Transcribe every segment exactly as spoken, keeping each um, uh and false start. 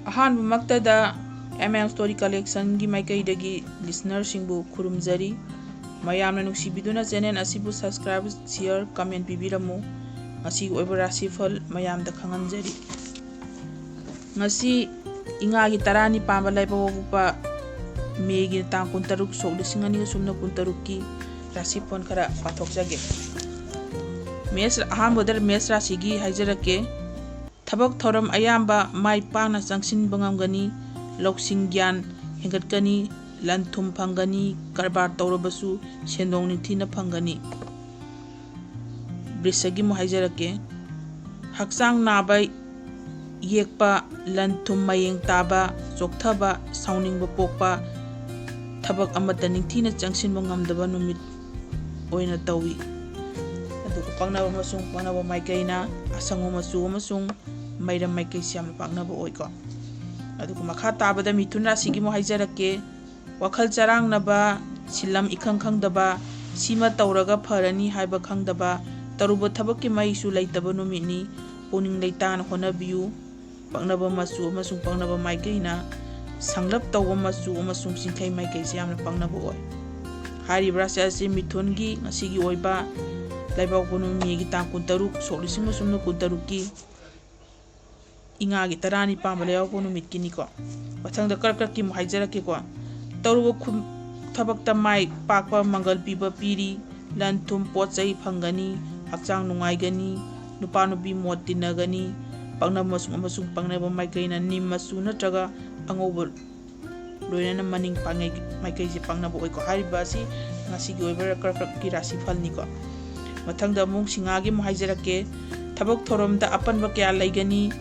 ꯑꯍꯥꯟꯕꯃꯛꯇꯗ M M Story Collectionꯒꯤ ꯃꯥꯏꯀꯩꯗꯒꯤ listenerꯁꯤꯡꯕꯨ ꯈꯨꯔꯨꯝꯖꯔꯤ꯫ ꯃꯌꯥꯝꯅ ꯅꯨꯡꯁꯤꯕꯤꯗꯨꯅ channel ꯑꯁꯤꯕꯨ subscribe, share, comment ꯄꯤꯕꯤꯔꯝꯃꯨ꯫ ꯉꯁꯤꯒꯤ ꯑꯣꯏꯕ ꯔꯥꯁꯤꯐꯜ ꯃꯌꯥꯝꯗ ꯈꯪꯍꯟꯖꯔꯤ꯫ ꯉꯁꯤ ꯏꯉꯥꯒꯤ ꯇꯔꯥꯅꯤ ꯄꯥꯟꯕ ꯂꯩꯕꯥꯛꯄꯣꯛꯄ ꯃꯦꯒꯤ ꯇꯥꯡ ꯀꯨꯟꯇꯔꯨꯛ, ꯁꯣꯛ ꯂꯤꯁꯤꯡ ꯑꯅꯤꯒ ꯁꯨꯞꯅ ꯀꯨꯟꯇꯔꯨꯛꯀꯤ ꯔꯥꯁꯤꯐꯜ ꯈꯔ ꯄꯥꯊꯣꯛꯆꯒꯦ꯫ ꯃꯦꯁ, ꯑꯍꯥꯟꯕꯗ ꯃꯦꯁ ꯔꯥꯁꯤꯒꯤ ꯍꯥꯏꯖꯔꯛꯀꯦ꯫ ꯊꯕꯛ ꯊꯧꯔꯝ ꯑꯌꯥꯝꯕ ꯃꯥꯏ ꯄꯥꯛꯅ ꯆꯪꯁꯤꯟꯕ ꯉꯝꯒꯅꯤ꯫ ꯂꯧꯁꯤꯡ ꯒ꯭ꯌꯥꯟ ꯍꯦꯟꯒꯠꯀꯅꯤ꯫ ꯂꯟ ꯊꯨꯝ ꯐꯪꯒꯅꯤ꯫ ꯀꯔꯕꯥꯔ ꯇꯧꯔꯕꯁꯨ ꯁꯦꯟꯗꯣꯡ ꯅꯤꯡꯊꯤꯅ ꯐꯪꯒꯅꯤ꯫ ꯕ꯭ꯔꯤꯁꯒꯤ ꯑꯃꯨꯛ ꯍꯥꯏꯖꯔꯛꯀꯦ꯫ ꯍꯛꯆꯥꯡ ꯅꯥꯕ, ꯌꯦꯛꯄ, ꯂꯟ ꯊꯨꯝ ꯃꯌꯦꯡ ꯇꯥꯕ, ꯆꯣꯛꯊꯕ, ꯁꯥꯎꯅꯤꯡꯕ ꯄꯣꯛꯄ, ꯊꯕꯛ ꯑꯃꯠꯇ ꯅꯤꯡꯊꯤꯅ ꯆꯪꯁꯤꯟꯕ ꯉꯝꯗꯕ ꯅꯨꯃꯤꯠ ꯑꯣꯏꯅ ꯇꯧꯏ꯫ ꯑꯗꯨꯒ ꯄꯛꯅꯕ ꯑꯃꯁꯨꯡ ꯄꯛꯅꯕ ꯃꯥꯏꯀꯩꯅ ꯑꯁꯪꯕ ꯃꯆꯨ ꯑꯃꯁꯨꯡ ꯃꯩꯔꯝ ꯃꯥꯏꯀꯩꯁꯤ ꯌꯥꯝꯅ ꯄꯥꯛꯅꯕ ꯑꯣꯏꯀꯣ꯫ ꯑꯗꯨꯒ ꯃꯈꯥ ꯇꯥꯕꯗ ꯃꯤꯊꯨꯟ ꯔꯥꯁꯤꯒꯤ ꯑꯃꯨꯛ ꯍꯥꯏꯖꯔꯛꯀꯦ꯫ ꯋꯥꯈꯜ ꯆꯔꯥꯡꯅꯕ, ꯁꯤꯟꯂꯝ ꯏꯈꯪ ꯈꯪꯗꯕ, ꯁꯤꯃ ꯇꯧꯔꯒ ꯐꯔꯅꯤ ꯍꯥꯏꯕ ꯈꯪꯗꯕ, ꯇꯧꯔꯨꯕ ꯊꯕꯛꯀꯤ ꯃꯍꯩꯁꯨ ꯂꯩꯇꯕ ꯅꯨꯃꯤꯠꯅꯤ꯫ ꯄꯨꯛꯅꯤꯡ ꯂꯩꯇꯥꯅ ꯍꯣꯠꯅꯕꯤꯌꯨ꯫ ꯄꯛꯅꯕ ꯃꯆꯨ ꯑꯃꯁꯨꯡ ꯄꯛꯅꯕ ꯃꯥꯏꯀꯩꯅ ꯁꯪꯂꯞ ꯇꯧꯕ ꯃꯆꯨ ꯑꯃꯁꯨꯡ ꯆꯤꯡꯈꯩ ꯃꯥꯏꯀꯩꯁꯦ ꯌꯥꯝꯅ ꯄꯛꯅꯕ ꯑꯣꯏ꯫ ꯍꯥꯏꯔꯤꯕ ꯔꯥꯁꯤ ꯑꯁꯤ ꯃꯤꯊꯨꯟꯒꯤ ꯉꯁꯤꯒꯤ ꯑꯣꯏꯕ ꯂꯩꯕꯥꯛꯄꯣꯛꯄ ꯅꯨꯃꯤꯠ ꯃꯦꯒꯤ ꯇꯥꯡ ꯀꯨꯟꯇꯔꯨꯛ, ꯁꯣꯛ ꯂꯤꯁꯤꯡ ꯑꯃ ꯆꯨꯝꯅ ꯀꯨꯟꯇꯔꯨꯛꯀꯤ ꯏꯉꯥꯒꯤ ꯇꯔꯥꯅꯤ ꯄꯥꯟꯕ ꯂꯩꯕꯥꯛꯄꯣꯛꯄ ꯅꯨꯃꯤꯠꯀꯤꯅꯤꯀꯣ꯫ ꯃꯊꯪꯗ ꯀꯔꯛ ꯀꯔꯛꯀꯤ ꯑꯃꯨꯛ ꯍꯥꯏꯖꯔꯛꯀꯦꯀꯣ꯫ ꯇꯧꯔꯨꯕ ꯈꯨ-, ꯊꯕꯛꯇ ꯃꯥꯏ ꯄꯥꯛꯄ ꯃꯪꯒꯜ ꯄꯤꯕ ꯄꯤꯔꯤ꯫ ꯂꯟ ꯊꯨꯝ ꯄꯣꯠ ꯆꯩ ꯐꯪꯒꯅꯤ꯫ ꯍꯛꯆꯥꯡ ꯅꯨꯡꯉꯥꯏꯒꯅꯤ꯫ ꯅꯨꯄꯥ ꯅꯨꯄꯤ ꯃꯣꯠ ꯇꯤꯟꯅꯒꯅꯤ꯫ ꯄꯛꯅꯕ ꯑꯃꯁꯨꯡ, ꯑꯃꯁꯨꯡ ꯄꯛꯅꯕ ꯃꯥꯏꯀꯩꯅ ꯅꯤꯝ ꯃꯆꯨ ꯅꯠꯇ꯭ꯔꯒ ꯑꯉꯧꯕ ꯂꯣꯏꯅꯅ ꯃꯅꯤꯡ ꯄꯥꯡꯉꯩ ꯃꯥꯏꯀꯩꯁꯦ ꯄꯛꯅꯕ ꯑꯣꯏꯀꯣ꯫ ꯍꯥꯏꯔꯤꯕ ꯑꯁꯤ ꯉꯁꯤꯒꯤ ꯑꯣꯏꯕ ꯀꯔꯛ ꯀꯔꯛꯀꯤ ꯔꯥꯁꯤꯐꯜꯅꯤꯀꯣ꯫ ꯃꯊꯪꯗ ꯑꯃꯨꯛ ꯁꯤꯡꯍꯥꯒꯤ ꯑꯃꯨꯛ ꯍꯥꯏꯖꯔꯛꯀꯦ꯫ ꯊꯕꯛ ꯊꯧꯔꯝꯗ ꯑꯄꯟꯕ ꯀꯌꯥ ꯂꯩꯒꯅꯤ꯫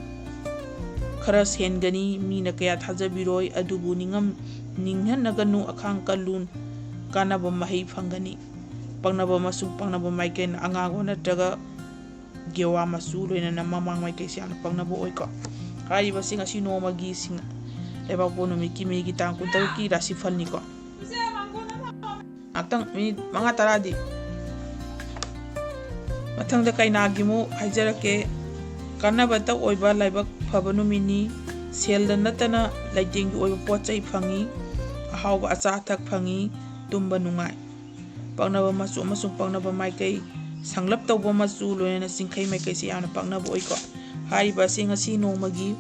ꯈꯔ ꯁꯦꯟꯒꯅꯤ꯫ ꯃꯤꯅ ꯀꯌꯥ ꯊꯥꯖꯕꯤꯔꯣꯏ꯫ ꯑꯗꯨꯕꯨ ꯅꯤꯡꯉꯝ-, ꯅꯤꯡꯍꯟꯅꯒꯅꯨ꯫ ꯑꯈꯥꯡ ꯀꯜꯂꯨ꯫ ꯀꯥꯟꯅꯕ ꯃꯍꯩ ꯐꯪꯒꯅꯤ꯫ ꯄꯛꯅꯕ ꯑꯃꯁꯨꯡ ꯄꯛꯅꯕ ꯃꯥꯏꯀꯩꯅ ꯑꯉꯥꯡꯕ ꯅꯠꯇ꯭ꯔꯒ ꯒꯦꯋꯥ ꯃꯆꯨ ꯂꯣꯏꯅꯅ ꯃꯃꯥꯡ ꯃꯥꯏꯀꯩꯁꯦ ꯌꯥꯝꯅ ꯄꯛꯅꯕ ꯑꯣꯏꯀꯣ꯫ ꯍꯥꯏꯔꯤꯕꯁꯤꯡ ꯑꯁꯤ ꯅꯣꯡꯃꯒꯤ ꯁꯤꯡ-, ꯂꯩꯕꯥꯛꯄꯣꯛꯄ ꯅꯨꯃꯤꯠꯀꯤ ꯃꯦꯒꯤ ꯇꯥꯡ ꯀꯨꯟꯇꯔꯨꯛꯀꯤ ꯔꯥꯁꯤꯐꯜꯅꯤꯀꯣ꯫ ꯉꯥꯛꯇꯪ ꯃꯤꯅꯤꯠ ꯃꯉꯥ ꯇꯔꯥꯗꯤ꯫ ꯃꯊꯪꯗ ꯀꯩꯅꯥꯒꯤ ꯑꯃꯨꯛ ꯍꯥꯏꯖꯔꯛꯀꯦ꯫ ꯀꯥꯟꯅꯕꯇ ꯑꯣꯏꯕ ꯂꯥꯏꯕꯛ ꯐꯕ ꯅꯨꯃꯤꯠꯅꯤ꯫ ꯁꯦꯜꯗ ꯅꯠꯇꯅ ꯂꯩꯇꯦꯡꯒꯤ ꯑꯣꯏꯕ ꯄꯣꯠ ꯆꯩ ꯐꯪꯏ꯫ ꯑꯍꯥꯎꯕ ꯑꯆꯥ ꯑꯊꯛ ꯐꯪꯏ꯫ ꯇꯨꯝꯕ ꯅꯨꯡꯉꯥꯏ꯫ ꯄꯛꯅꯕ ꯃꯆꯨ ꯑꯃꯁꯨꯡ ꯄꯛꯅꯕ ꯃꯥꯏꯀꯩ, ꯁꯪꯂꯞ ꯇꯧꯕ ꯃꯆꯨ, ꯂꯣꯏꯅꯅ ꯆꯤꯡꯈꯩ ꯃꯥꯏꯀꯩꯁꯦ ꯌꯥꯝꯅ ꯄꯛꯅꯕ ꯑꯣꯏꯀꯣ꯫ ꯍꯥꯏꯔꯤꯕ ꯑꯁꯤ ꯉꯁꯤ ꯅꯣꯡꯃꯒꯤ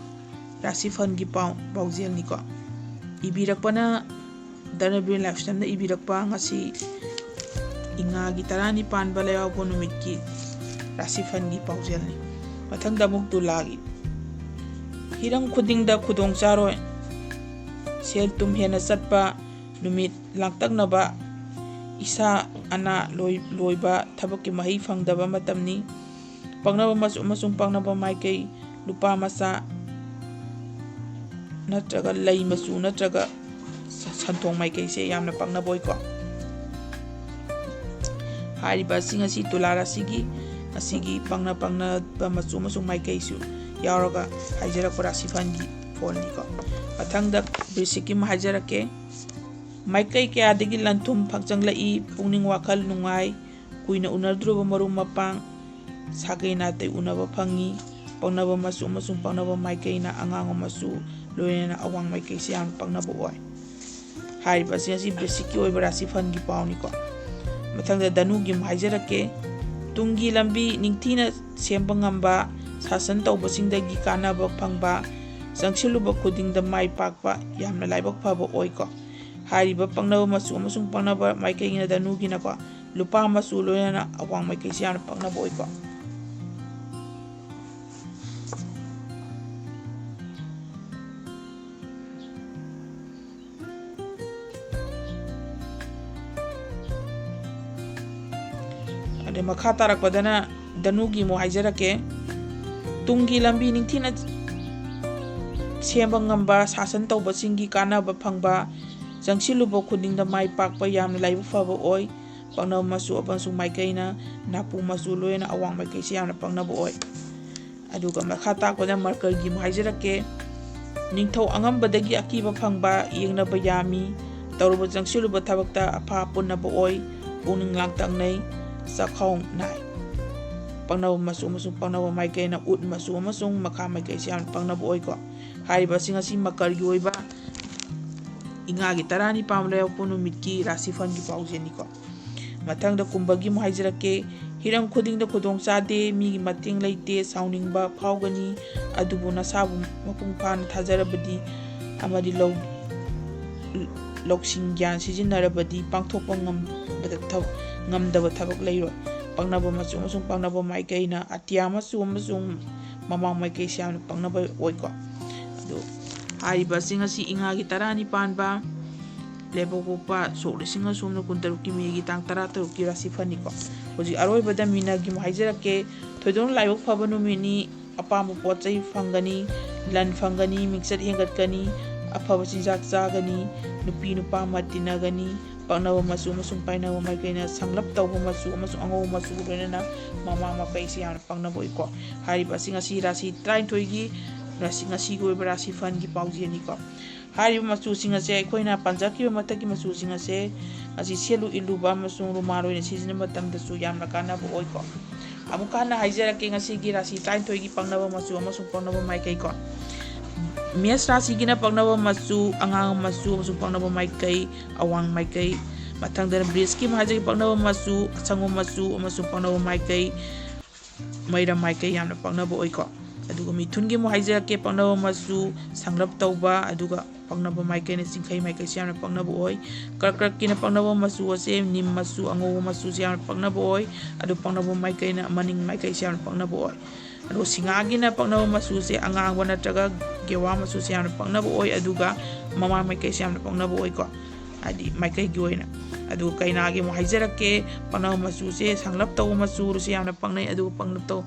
ꯔꯥꯁꯤꯐꯜꯒꯤ ꯄꯥꯎ, ꯄꯥꯎꯖꯦꯜꯅꯤꯀꯣ꯫ ꯏꯕꯤꯔꯛꯄꯅ ꯙꯅꯕꯤꯔ ꯂꯥꯏꯐꯁ꯭ꯇꯥꯏꯜꯅ ꯏꯕꯤꯔꯛꯄ ꯉꯁꯤ ꯏꯉꯥꯒꯤ ꯇꯔꯥꯅꯤ ꯄꯥꯟꯕ ꯂꯩꯕꯥꯛꯄꯣꯛꯄ ꯅꯨꯃꯤꯠꯀꯤ ꯔꯥꯁꯤꯐꯜꯒꯤ ꯄꯥꯎꯖꯦꯜꯅꯤ꯫ ꯃꯊꯪꯗ ꯑꯃꯨꯛ ꯇꯨꯂꯥꯒꯤ꯫ ꯍꯤꯔꯝ ꯈꯨꯗꯤꯡꯗ ꯈꯨꯗꯣꯡ ꯆꯥꯔꯣꯏ꯫ ꯁꯦꯜ ꯊꯨꯝ ꯍꯦꯟꯅ ꯆꯠꯄ ꯅꯨꯃꯤꯠ, ꯂꯥꯡꯇꯛꯅꯕ, ꯏꯁꯥ ꯑꯅꯥ ꯂꯣꯏ-, ꯂꯣꯏꯕ, ꯊꯕꯛꯀꯤ ꯃꯍꯩ ꯐꯪꯗꯕ ꯃꯇꯝꯅꯤ꯫ ꯄꯛꯅꯕ ꯃꯆꯨ ꯑꯃꯁꯨꯡ ꯄꯛꯅꯕ ꯃꯥꯏꯀꯩ, ꯂꯨꯄꯥ ꯃꯆꯥ ꯅꯠꯇ꯭ꯔꯒ ꯂꯩ ꯃꯆꯨ ꯅꯠꯇ꯭ꯔꯒ ꯁ-, ꯁꯟꯊꯣꯡ ꯃꯥꯏꯀꯩꯁꯦ ꯌꯥꯝꯅ ꯄꯛꯅꯕ ꯑꯣꯏꯀꯣ꯫ ꯍꯥꯏꯔꯤꯕ ꯑꯁꯤ ꯉꯁꯤ ꯇꯨꯂꯥ ꯔꯥꯁꯤꯒꯤ ꯉꯁꯤꯒꯤ ꯄꯛꯅ ꯄꯛꯅꯕ ꯃꯆꯨ ꯑꯃꯁꯨꯡ ꯃꯥꯏꯀꯩꯁꯨ ꯌꯥꯎꯔꯒ ꯍꯥꯏꯖꯔꯛꯄ ꯔꯥꯁꯤꯐꯜꯒꯤ ꯐꯣꯜꯅꯤꯀꯣ꯫ ꯃꯊꯪꯗ ꯕ꯭ꯔꯤꯁꯤꯛꯀꯤ ꯑꯃ ꯍꯥꯏꯖꯔꯛꯀꯦ꯫ ꯃꯥꯏꯀꯩ ꯀꯌꯥꯗꯒꯤ ꯂꯟꯊꯨꯝ ꯐꯪꯆꯪꯂꯛꯏ, ꯄꯨꯛꯅꯤꯡ ꯋꯥꯈꯜ ꯅꯨꯡꯉꯥꯏ, ꯀꯨꯏꯅ ꯎꯅꯗ꯭ꯔꯨꯕ ꯃꯔꯨꯞ ꯃꯄꯥꯡ, ꯁꯥꯒꯩ ꯅꯥꯇꯩ ꯎꯅꯕ ꯐꯪꯉꯤ꯫ ꯄꯛꯅꯕ ꯃꯆꯨ ꯑꯃꯁꯨꯡ ꯄꯛꯅꯕ ꯃꯥꯏꯀꯩꯅ ꯑꯉꯥꯡꯕ ꯃꯆꯨ, ꯂꯣꯏꯅꯅ ꯑꯋꯥꯡ ꯃꯥꯏꯀꯩꯁꯦ ꯌꯥꯝꯅ ꯄꯛꯅꯕ ꯑꯣꯏ꯫ ꯍꯥꯏꯔꯤꯕꯁꯤꯡ ꯑꯁꯤ ꯕ꯭ꯔꯤꯁꯤꯛꯀꯤ ꯑꯣꯏꯕ ꯔꯥꯁꯤꯐꯜꯒꯤ ꯄꯥꯎꯅꯤꯀꯣ꯫ ꯃꯊꯪꯗ ꯙꯅꯨꯒꯤ ꯑꯃꯨꯛ ꯍꯥꯏꯖꯔꯛꯀꯦ꯫ ꯇꯨꯡꯒꯤ ꯂꯝꯕꯤ ꯅꯤꯡꯊꯤꯅ ꯁꯦꯝꯕ ꯉꯝꯕ, ꯁꯥꯁꯟ ꯇꯧꯕꯁꯤꯡꯗꯒꯤ ꯀꯥꯟꯅꯕ ꯐꯪꯕ, ꯆꯪꯁꯤꯜꯂꯨꯕ ꯈꯨꯗꯤꯡꯗ ꯃꯥꯏ ꯄꯥꯛꯄ, ꯌꯥꯝꯅ ꯂꯥꯏꯕꯛ ꯐꯕ ꯑꯣꯏꯀꯣ꯫ ꯍꯥꯏꯔꯤꯕ ꯄꯛꯅꯕ ꯃꯆꯨ ꯑꯃꯁꯨꯡ ꯄꯛꯅꯕ ꯃꯥꯏꯀꯩꯅ ꯙꯅꯨꯒꯤꯅꯀꯣ, ꯂꯨꯄꯥ ꯃꯆꯨ ꯂꯣꯏꯅꯅ ꯑꯋꯥꯡ ꯃꯥꯏꯀꯩꯁꯦ ꯌꯥꯝꯅ ꯄꯛꯅꯕ ꯑꯣꯏꯀꯣ꯫ ꯑꯗꯩ ꯃꯈꯥ ꯇꯥꯔꯛꯄꯗꯅ ꯙꯅꯨꯒꯤ ꯑꯃꯨꯛ ꯍꯥꯏꯖꯔꯛꯀꯦ꯫ ꯇꯨꯡꯒꯤ ꯂꯝꯕꯤ ꯅꯤꯡꯊꯤꯅ ꯁꯦꯝꯕ ꯉꯝꯕ, ꯁꯥꯁꯟ ꯇꯧꯕꯁꯤꯡꯒꯤ ꯀꯥꯟꯅꯕ ꯐꯪꯕ, ꯆꯪꯁꯤꯜꯂꯨꯕ ꯈꯨꯗꯤꯡꯗ ꯃꯥꯏ ꯄꯥꯛꯄ, ꯌꯥꯝꯅ ꯂꯥꯏꯕꯛ ꯐꯕ ꯑꯣꯏ꯫ ꯄꯛꯅꯕ ꯃꯆꯨ ꯑꯃꯁꯨꯡ ꯃꯥꯏꯀꯩꯅ ꯅꯥꯄꯨ ꯃꯆꯨ, ꯂꯣꯏꯅ ꯑꯋꯥꯡ ꯃꯥꯏꯀꯩꯁꯦ ꯌꯥꯝꯅ ꯄꯛꯅꯕ ꯑꯣꯏ꯫ ꯑꯗꯨꯒ ꯃꯈꯥ ꯇꯥꯛꯄꯗ ꯃꯔꯀꯔꯒꯤ ꯑꯃꯨꯛ ꯍꯥꯏꯖꯔꯛꯀꯦ꯫ ꯅꯤꯡꯊꯧ ꯑꯉꯝꯕꯗꯒꯤ ꯑꯀꯤꯕ ꯐꯪꯕ, ꯌꯦꯡꯅꯕ ꯌꯥꯝꯃꯤ꯫ ꯇꯧꯔꯨꯕ ꯆꯪꯁꯤꯜꯂꯨꯕ ꯊꯕꯛꯇ ꯑꯐ ꯄꯨꯟꯅꯕ ꯑꯣꯏ꯫ ꯄꯨꯛꯅꯤꯡ ꯂꯥꯡꯇꯛꯅꯩ꯫ ꯆꯥꯛꯈꯥꯎ ꯅꯥꯏ꯫ ꯄꯛꯅꯕ ꯃꯆꯨ ꯑꯃꯁꯨꯡ ꯄꯛꯅꯕ ꯃꯥꯏꯀꯩꯅ ꯎꯠ ꯃꯆꯨ ꯑꯃꯁꯨꯡ ꯃꯈꯥ ꯃꯥꯏꯀꯩꯁꯦ ꯌꯥꯝꯅ ꯄꯛꯅꯕ ꯑꯣꯏꯀꯣ꯫ ꯍꯥꯏꯔꯤꯕꯁꯤꯡ ꯑꯁꯤ ꯃꯀꯔꯒꯤ ꯑꯣꯏꯕ ꯏꯉꯥꯒꯤ ꯇꯔꯥꯅꯤꯄꯥꯟ ꯂꯩꯕꯥꯛꯄꯣꯛꯄ ꯅꯨꯃꯤꯠꯀꯤ ꯔꯥꯁꯤꯐꯜꯒꯤ ꯄꯥꯎꯖꯦꯜꯅꯤꯀꯣ꯫ ꯃꯊꯪꯗ ꯀꯨꯝꯕꯒꯤ ꯑꯃꯨꯛ ꯍꯥꯏꯖꯔꯛꯀꯦ꯫ ꯍꯤꯔꯝ ꯈꯨꯗꯤꯡꯗ ꯈꯨꯗꯣꯡ ꯆꯥꯗꯦ, ꯃꯤꯒꯤ ꯃꯇꯦꯡ ꯂꯩꯇꯦ, ꯁꯥꯎꯅꯤꯡꯕ ꯐꯥꯎꯒꯅꯤ, ꯑꯗꯨꯕꯨ ꯅꯁꯥꯕꯨ ꯃꯄꯨꯡ ꯐꯥꯅ ꯊꯥꯖꯔꯕꯗꯤ ꯑꯃꯗꯤ ꯂꯧ-, ꯂꯧꯁꯤꯡ ꯒ꯭ꯌꯥꯟ ꯁꯤꯖꯤꯟꯅꯔꯕꯗꯤ ꯄꯥꯡꯊꯣꯛꯄ ꯉꯝꯕꯗ ꯊꯕ-, ꯉꯝꯗꯕ ꯊꯕꯛ ꯂꯩꯔꯣꯏ꯫ ꯄꯛꯅꯕ ꯃꯆꯨ ꯑꯃꯁꯨꯡ ꯄꯛꯅꯕ ꯃꯥꯏꯀꯩꯅ ꯑꯇꯤꯌꯥ ꯃꯆꯨ ꯑꯃꯁꯨꯡ ꯃꯃꯥꯡ ꯃꯥꯏꯀꯩꯁꯦ ꯌꯥꯝꯅ ꯄꯛꯅꯕ ꯑꯣꯏꯀꯣ꯫ ꯑꯗꯨ ꯍꯥꯏꯔꯤꯕꯁꯤꯡ ꯑꯁꯤ ꯏꯉꯥꯒꯤ ꯇꯔꯥꯅꯤꯄꯥꯟꯕ ꯂꯩꯕꯥꯛꯄꯣꯛꯄ ꯁꯣꯛ ꯂꯤꯁꯤꯡ ꯑꯃ ꯆꯥꯝꯃꯉꯥ ꯀꯨꯟꯇꯔꯨꯛꯀꯤ ꯃꯦꯒꯤ ꯇꯥꯡ ꯇꯔꯥꯇꯔꯨꯛꯀꯤ ꯔꯥꯁꯤꯐꯜꯅꯤꯀꯣ꯫ ꯍꯧꯖꯤꯛ ꯑꯔꯣꯏꯕꯗ ꯃꯤꯅꯒꯤ ꯑꯃꯨꯛ ꯍꯥꯏꯖꯔꯛꯀꯦ꯫ ꯊꯣꯏꯗꯣꯛꯅ ꯂꯥꯏꯕꯛ ꯐꯕ ꯅꯨꯃꯤꯠꯅꯤ꯫ ꯑꯄꯥꯝꯕ ꯄꯣꯠ ꯆꯩ ꯐꯪꯒꯅꯤ, ꯂꯟ ꯐꯪꯒꯅꯤ, ꯃꯤꯡꯆꯠ ꯍꯦꯟꯒꯠꯀꯅꯤ, ꯑꯐꯕ ꯆꯤꯟꯖꯥꯛ ꯆꯥꯒꯅꯤ, ꯅꯨꯄꯤ ꯅꯨꯄꯥ ꯑꯃ ꯇꯤꯟꯅꯒꯅꯤ꯫ ꯄꯛꯅꯕ ꯃꯆꯨ ꯑꯃꯁꯨꯡ ꯄꯥꯏꯅꯕ ꯃꯥꯏꯀꯩꯅ ꯁꯪꯂꯞ ꯇꯧꯕ ꯃꯆꯨ ꯑꯃꯁꯨꯡ ꯑꯉꯧꯕ ꯃꯆꯨꯒ ꯂꯣꯏꯅꯅ ꯃꯃꯥꯡ ꯃꯥꯏꯀꯩꯁꯤ ꯌꯥꯝꯅ ꯄꯛꯅꯕ ꯑꯣꯏꯀꯣ꯫ ꯍꯥꯏꯔꯤꯕ ꯑꯁꯤ ꯉꯁꯤ ꯔꯥꯁꯤ ꯇꯔꯥꯅꯤꯊꯣꯏꯒꯤ ꯔꯥꯁꯤ, ꯉꯁꯤꯒꯤ ꯑꯣꯏꯕ ꯔꯥꯁꯤꯐꯜꯒꯤ ꯄꯥꯎꯖꯦꯜꯅꯤꯀꯣ꯫ ꯍꯥꯏꯔꯤꯕ ꯃꯆꯨꯁꯤꯡ ꯑꯁꯦ ꯑꯩꯈꯣꯏꯅ ꯄꯟꯖꯈꯤꯕ ꯃꯊꯛꯀꯤ ꯃꯆꯨꯁꯤꯡ ꯑꯁꯦ ꯑꯁꯤ ꯁꯦꯠꯂꯨ ꯏꯜꯂꯨꯕ ꯑꯃꯁꯨꯡ ꯔꯨꯃꯥꯜ ꯑꯣꯏꯅ ꯁꯤꯖꯤꯟꯅꯕ ꯃꯇꯝꯗꯁꯨ ꯌꯥꯝꯅ ꯀꯥꯟꯅꯕ ꯑꯣꯏꯀꯣ꯫ ꯑꯃꯨꯛꯀ ꯍꯟꯅ ꯍꯥꯏꯖꯔꯛꯀꯦ ꯉꯁꯤꯒꯤ ꯔꯥꯁꯤ ꯇꯔꯥꯅꯤꯊꯣꯏꯒꯤ ꯄꯛꯅꯕ ꯃꯆꯨ ꯑꯃꯁꯨꯡ ꯄꯛꯅꯕ ꯃꯥꯏꯀꯩꯀꯣ꯫ ꯃꯦꯁ ꯔꯥꯁꯤꯒꯤꯅ ꯄꯛꯅꯕ ꯃꯆꯨ ꯑꯉꯥꯡꯕ ꯃꯆꯨ ꯑꯃꯁꯨꯡ ꯄꯛꯅꯕ ꯃꯥꯏꯀꯩ ꯑꯋꯥꯡ ꯃꯥꯏꯀꯩ꯫ ꯃꯊꯪꯗꯅ ꯕ꯭ꯔꯤꯖꯀꯤ ꯑꯃꯨꯛ ꯍꯥꯏꯖꯒꯦ, ꯄꯛꯅꯕ ꯃꯆꯨ ꯑꯁꯪꯕ ꯃꯆꯨ ꯑꯃꯁꯨꯡ ꯄꯛꯅꯕ ꯃꯥꯏꯀꯩ ꯃꯩꯔꯥ ꯃꯥꯏꯀꯩ ꯌꯥꯝꯅ ꯄꯛꯅꯕ ꯑꯣꯏꯀꯣ꯫ ꯑꯗꯨꯒ ꯃꯤꯊꯨꯟꯒꯤ ꯑꯃꯨꯛ ꯍꯥꯏꯖꯔꯛꯀꯦ, ꯄꯛꯅꯕ ꯃꯆꯨ ꯁꯪꯂꯞ ꯇꯧꯕ, ꯑꯗꯨꯒ ꯄꯛꯅꯕ ꯃꯥꯏꯀꯩꯅ ꯆꯤꯡꯈꯩ ꯃꯥꯏꯀꯩꯁꯤ ꯌꯥꯝꯅ ꯄꯛꯅꯕ ꯑꯣꯏ꯫ ꯀꯔꯀꯠꯀꯤꯅ ꯄꯛꯅꯕ ꯃꯆꯨ ꯑꯁꯦ ꯅꯤꯝ ꯃꯆꯨ, ꯑꯉꯧꯕ ꯃꯆꯨꯁꯦ ꯌꯥꯝꯅ ꯄꯛꯅꯕ ꯑꯣꯏ꯫ ꯑꯗꯨ ꯄꯛꯅꯕ ꯃꯥꯏꯀꯩꯅ ꯃꯅꯤꯡ ꯃꯥꯏꯀꯩꯁꯦ ꯌꯥꯝꯅ ꯄꯛꯅꯕ ꯑꯣꯏ꯫ ꯑꯗꯨꯒ ꯁꯤꯡꯍꯥꯒꯤꯅ ꯄꯛꯅꯕ ꯃꯆꯨꯁꯦ ꯑꯉꯥꯡꯕ ꯅꯠꯇ꯭ꯔꯒ ꯒꯦꯋꯥ ꯃꯆꯨꯁꯦ ꯌꯥꯝꯅ ꯄꯛꯅꯕ ꯑꯣꯏ, ꯑꯗꯨꯒ ꯃꯃꯥꯡ ꯃꯥꯏꯀꯩꯁꯦ ꯌꯥꯝꯅ ꯄꯛꯅꯕ ꯑꯣꯏꯀꯣ, ꯍꯥꯏꯗꯤ ꯃꯥꯏꯀꯩꯒꯤ ꯑꯣꯏꯅ꯫ ꯑꯗꯨꯒ ꯀꯩꯅꯥꯒꯤ ꯑꯃꯨꯛ ꯍꯥꯏꯖꯔꯛꯀꯦ, ꯄꯛꯅꯕ ꯃꯆꯨꯁꯦ ꯁꯪꯂꯞ ꯇꯧꯕ ꯃꯆꯨꯁꯦ ꯌꯥꯝꯅ ꯄꯛꯅꯩ, ꯑꯗꯨꯒ ꯄꯛꯅꯕ ꯇꯧ-,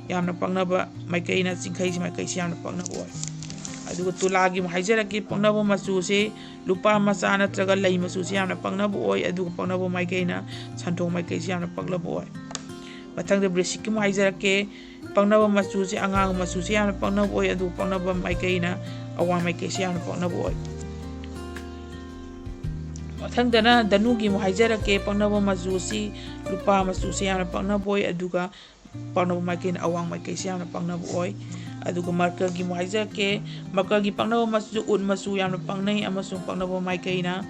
ꯌꯥꯝꯅ ꯄꯛꯅꯕ ꯃꯥꯏꯀꯩꯅ ꯆꯤꯡꯈꯩꯁꯤ ꯃꯥꯏꯀꯩꯁꯤ ꯌꯥꯝꯅ ꯄꯛꯅꯕ ꯑꯣꯏ꯫ ꯑꯗꯨꯒ ꯇꯨꯂꯥꯒꯤ ꯑꯃꯨꯛ ꯍꯥꯏꯖꯔꯛꯀꯦ, ꯄꯛꯅꯕ ꯃꯆꯨꯁꯦ ꯂꯨꯄꯥ ꯃꯆꯥ ꯅꯠꯇ꯭ꯔꯒ ꯂꯩ ꯃꯆꯨꯁꯦ ꯌꯥꯝꯅ ꯄꯛꯅꯕ ꯑꯣꯏ, ꯑꯗꯨꯒ ꯄꯛꯅꯕ ꯃꯥꯏꯀꯩꯅ ꯁꯟꯊꯣꯛ ꯃꯥꯏꯀꯩꯁꯦ ꯌꯥꯝꯅ ꯄꯛꯅꯕ ꯑꯣꯏ꯫ ꯃꯊꯪꯗ ꯕ꯭ꯔꯤꯁꯤꯛꯀꯤ ꯑꯃꯨꯛ ꯍꯥꯏꯖꯔꯛꯀꯦ, ꯄꯛꯅꯕ ꯃꯆꯨꯁꯦ ꯑꯉꯥꯡꯕ ꯃꯆꯨꯁꯦ ꯌꯥꯝꯅ ꯄꯛꯅꯕ ꯑꯣꯏ, ꯑꯗꯨꯒ ꯄꯛꯅꯕ ꯃꯥꯏꯀꯩꯅ ꯑꯋꯥꯡ ꯃꯥꯏꯀꯩꯁꯦ ꯌꯥꯝꯅ ꯄꯛꯅꯕ ꯑꯣꯏ꯫ ꯃꯊꯪꯗꯅ ꯙꯅꯨꯒꯤ ꯑꯃꯨꯛ ꯍꯥꯏꯖꯔꯛꯀꯦ, ꯄꯛꯅꯕ ꯃꯆꯨꯁꯤ ꯂꯨꯄꯥ ꯃꯆꯨꯁꯦ ꯌꯥꯝꯅ ꯄꯛꯅꯕ ꯑꯣꯏ, ꯑꯗꯨꯒ ꯄꯛꯅꯕ ꯃꯥꯏꯀꯩꯅ ꯑꯋꯥꯡ ꯃꯥꯏꯀꯩꯁꯦ ꯌꯥꯝꯅ ꯄꯛꯅꯕ ꯑꯣꯏ꯫ ꯑꯗꯨꯒ ꯃꯔꯀꯔꯒꯤ ꯑꯃꯨꯛ ꯍꯥꯏꯖꯔꯛꯀꯦ꯫ ꯃꯔꯀꯔꯒꯤ ꯄꯛꯅꯕ ꯃꯆꯨ ꯎꯠ ꯃꯆꯨ ꯌꯥꯝꯅ ꯄꯛꯅꯩ, ꯑꯃꯁꯨꯡ ꯄꯛꯅꯕ ꯃꯥꯏꯀꯩꯅ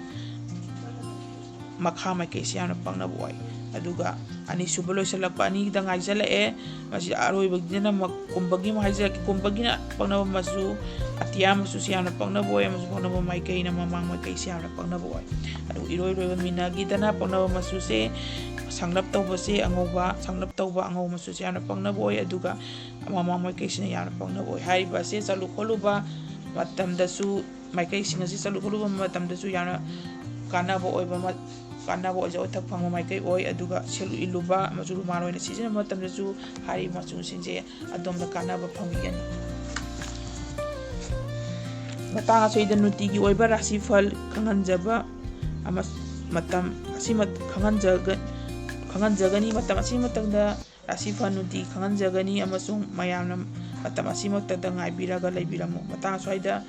ꯃꯈꯥ ꯃꯥꯏꯀꯩꯁꯦ ꯌꯥꯝꯅ ꯄꯛꯅꯕ ꯑꯣꯏ꯫ ꯑꯗꯨꯒ ꯑꯅꯤꯁꯨꯕ ꯂꯣꯏꯁꯤꯜꯂꯛꯄ ꯑꯅꯤꯗ ꯉꯥꯏꯖꯜꯂꯛꯑꯦ꯫ ꯃꯁꯤ ꯑꯔꯣꯏꯕꯒꯤꯗꯅ ꯃ-, ꯀꯨꯝꯕꯒꯤ ꯑꯃꯨꯛ ꯍꯥꯏꯖꯔꯛꯀꯦ꯫ ꯀꯨꯝꯕꯒꯤꯅ ꯄꯛꯅꯕ ꯃꯆꯨ, ꯑꯇꯤꯌꯥ ꯃꯆꯨꯁꯦ ꯌꯥꯝꯅ ꯄꯛꯅꯕ ꯑꯣꯏ, ꯑꯃꯁꯨꯡ ꯄꯛꯅꯕ ꯃꯥꯏꯀꯩꯅ ꯃꯃꯥꯡ ꯃꯥꯏꯀꯩꯁꯦ ꯌꯥꯝꯅ ꯄꯛꯅꯕ ꯑꯣꯏ꯫ ꯑꯗꯨꯒ ꯏꯔꯣꯏ ꯂꯣꯏꯕ ꯃꯤꯅꯒꯤꯗꯅ ꯄꯛꯅꯕ ꯃꯆꯨꯁꯦ ꯁꯪꯂꯞ ꯇꯧꯕꯁꯦ ꯑꯉꯧꯕ, ꯁꯪꯂꯞ ꯇꯧꯕ ꯑꯉꯧꯕ ꯃꯆꯨꯁꯦ ꯌꯥꯝꯅ ꯄꯛꯅꯕ ꯑꯣꯏ꯫ ꯑꯗꯨꯒ ꯃꯃꯥꯡ ꯃꯥꯏꯀꯩꯁꯤꯅ ꯌꯥꯝꯅ ꯄꯛꯅꯕ ꯑꯣꯏ꯫ ꯍꯥꯏꯔꯤꯕ ꯑꯁꯦ ꯆꯠꯂꯨ ꯈꯣꯠꯂꯨꯕ ꯃꯇꯝꯗꯁꯨ, ꯃꯥꯏꯀꯩꯁꯤꯡ ꯑꯁꯤ ꯆꯠꯂꯨ ꯈꯣꯠꯂꯨꯕ ꯃꯇꯝꯗꯁꯨ ꯌꯥꯝꯅ ꯀꯥꯟꯅꯕ ꯑꯣꯏꯕ ꯃ-, ꯀꯥꯟꯅꯕ ꯑꯣꯏꯖ ꯑꯣꯏꯊꯛ ꯐꯪꯕ ꯃꯥꯏꯀꯩ ꯑꯣꯏ꯫ ꯑꯗꯨꯒ ꯁꯦꯠꯂꯨ ꯏꯜꯂꯨꯕ ꯑꯃꯁꯨꯡ ꯔꯨꯃꯥꯜ ꯑꯣꯏꯅ ꯁꯤꯖꯤꯟꯅꯕ ꯃꯇꯝꯗꯁꯨ ꯍꯥꯏꯔꯤꯕ ꯃꯆꯨꯁꯤꯡꯁꯦ ꯑꯗꯣꯝꯗ ꯀꯥꯟꯅꯕ ꯐꯪꯕꯤꯒꯅꯤ꯫ ꯃꯇꯥꯡ ꯑꯁꯤꯗ ꯅꯨꯡꯇꯤꯒꯤ ꯑꯣꯏꯕ ꯔꯥꯁꯤꯐꯜ ꯈꯪꯍꯟꯖꯕ ꯑꯃ-, ꯃꯇꯝ ꯑꯁꯤꯃ ꯈꯪꯍꯟꯖꯒ-, ꯈꯪꯍꯟꯖꯒꯅꯤ꯫ ꯃꯇꯝ ꯑꯁꯤꯃꯇꯪꯗ ꯔꯥꯁꯤꯐꯜ ꯅꯨꯡꯇꯤꯒꯤ ꯈꯪꯍꯟꯖꯒꯅꯤ, ꯑꯃꯁꯨꯡ ꯃꯌꯥꯝꯅ ꯃꯇꯝ ꯑꯁꯤꯃꯛꯇꯗ ꯉꯥꯏꯕꯤꯔꯒ ꯂꯩꯕꯤꯔꯝꯃꯨ꯫ ꯃꯇꯥꯡ ꯑꯁ꯭ꯋꯥꯏꯗ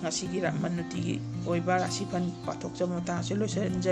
ꯉꯁꯤꯒꯤ ꯔꯥ-, ꯅꯨꯡꯇꯤꯒꯤ ꯑꯣꯏꯕ ꯔꯥꯁꯤꯐꯜ ꯄꯥꯊꯣꯛꯆꯕ ꯃꯇꯥꯡ ꯑꯁꯤ ꯂꯣꯏꯁꯤꯟꯖꯔꯦ꯫